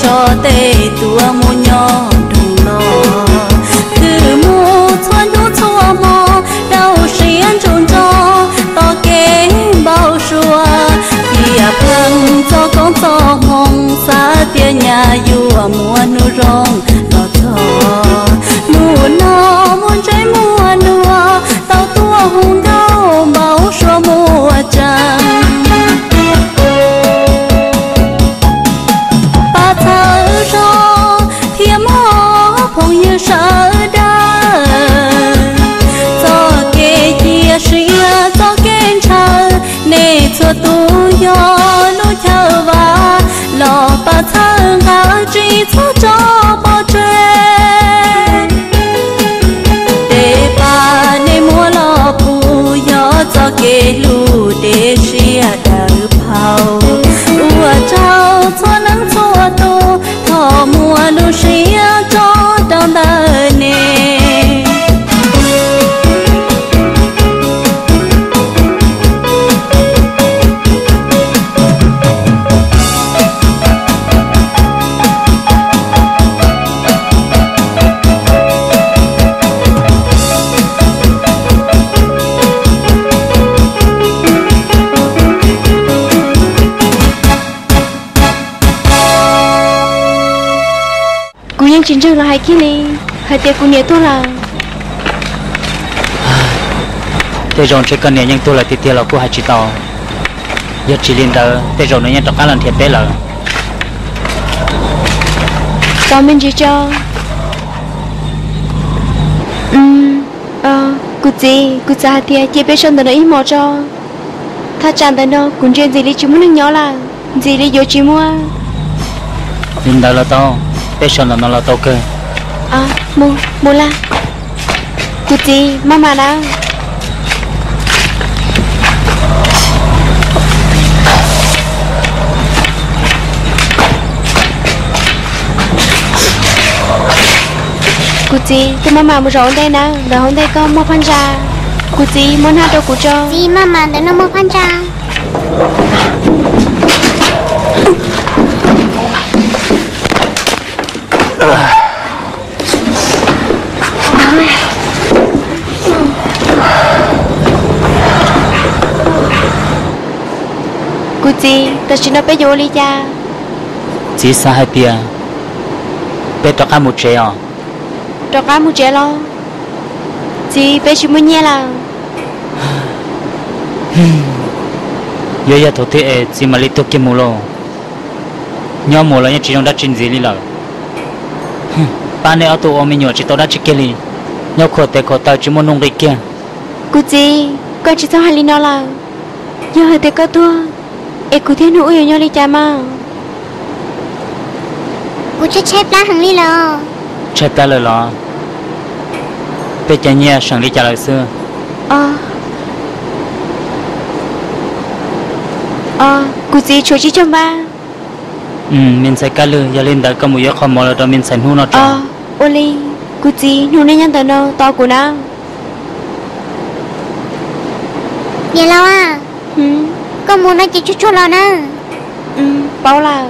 Tso tej tuaj mus nyob nroog los, khwv mus txhua hnub txhua hmo, rau siab ntsug nrog tom kev npau suav. Cia pheej txoj koob txoj hmoov, xav tias nyaj yuav muaj hnub zoo los txog. Hnub no muaj ntse muaj nua, tau tuaj hu nkauj npau suav muaj tseeb. Pab txhawb zog thiab muaj phooj ywg sawv daws, txoj kev cia siab txoj kev ntshaw, nej txhua tus yog lub chaw vam, los pab txhawb nqa tsis txhob tso pov tseg. Tej pab nej muab los pub, yog txoj kev hlub dej siab daws phau, ua rau txhua leej txhua tus, thov muaj lub siab tso rau ntawm nej. Kuv yeej tsis ntseeg los hais kiag li, hais tias kuv niam tuag lawm. Tej zaum ntshe koj niam yeej tuag lawm tiag tiag los kuj hais tsis tau. Yog tsis li ntawd tej zaum nws yeej rov qab los nrhiav peb lawm. Tos me ntsis tso. Kuv txiv, kuv xav hais tias cia peb so ntawm no ib hmos tso. Thaj tsam ntawm no kuv ntsia ntxim li tsis muaj neeg nyob lawm, ntxim li yuav tsis muaj. Li ntawd los tau, peb so ntawm no los tau kawg. Mus, mus lawm. Kuv txiv, maj mam nawb. Kuv txiv, cia maj mam mus zaum ua ntej nawb, ntawm hauv ntej koj muaj phab ntsa. Kuv txiv, muab nab rau kuv tso. Txiv, maj mam ntawm no muaj phab ntsa. Kuv txiv, tam sim no peb yuav ua li cas? Txiv xav hais tias peb rov qab mus tsev os. Rov qab mus tsev los? Txiv, peb tsis muaj nyiaj lawm. Yuav yog thaum twg es txiv mam li tuag kiag mus lauj? Nyob mus los yeej tsis zoo dab tsi ntxiv li lawm. Pab nej ob tug ua me nyuam tsis tau dab tsi kiag li, nyob khuam tes khuam taw tsis muaj nuj nqis kiag. Kuv txiv, koj tsis txhob hais li no lawm. Yog hais tias koj tuag, es kuv thiab hnub wb yuav nyob li cas mas? Kuv tshaib tshaib plab heev li lawm. Tshaib plab lawm los? Peb cov nyiaj seem li cas lawm xwb? Kuv txiv tshuav tsib caug npab. Me ntxhais Kab Lwg, yog li ntawd koj mus yuav qhov mov los rau me ntxhais Hnub no tso. Ua li, kuv txiv, Hnub nej nyob ntawm no tos kuv na. Niam laus, koj mus no ces tshuaj tshuaj los na. Paub lawm.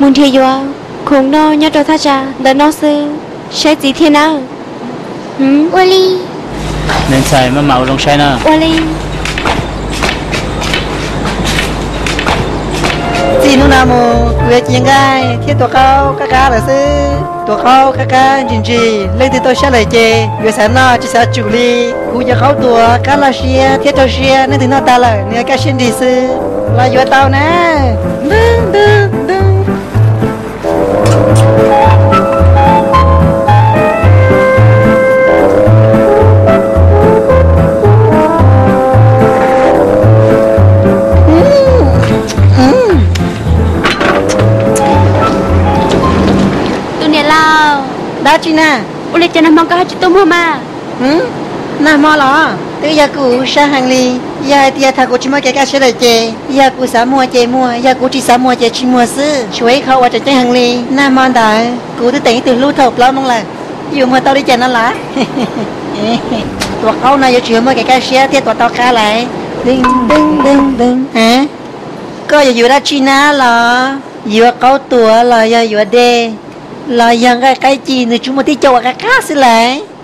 Mus nrhiav yuav khoom no nyob rau thaj tsam ntawm no xwb, saib txiv thiab nawb. Ua li. Me ntxhais maj mam ua zoo saib na. Ua li. Txij hnub no mus kuv yuav cia nqaij thiab tuav qaub qab qab lawm xwb. Tuav qaub qab qab ntsim ntsim, leej twg tau siab lawm ces yuav xav noj tsis xav tsum li. Kuv cov qaub tuav qab loj siab thiab rau siab, leej twg noj tag lawm nws yuav kaj siab nrig xwb. Los yuav tau na. Tus niam laus. Dab tsi na? Ua li cas nag hmo koj ho tsis tuaj muag mas? Nag hmo los twb yog kuv sab heev li. Yog hais tias thaum kuv tsis muaj kev kaj siab lawm ces yog kuv xav muag ces muag, yog kuv tsis xav muag ces tsis muag xwb. Tshuav ib qho uas tseem ceeb heev li, nag hmo ntawd kuv twb teem ib tug hlub thaum plaub moos lawm. Yuav muag tau li cas no lawm? Tuav qaub no yuav tsum yog muaj kev kaj siab thiaj tuav tau qab lawm. Koj yuav yuav dab tsi na los? Yuav qaub tuag los yog yuav dej, los yog nqaij qaib ci, nws tsuas muaj tib co uas qab qab xwb las.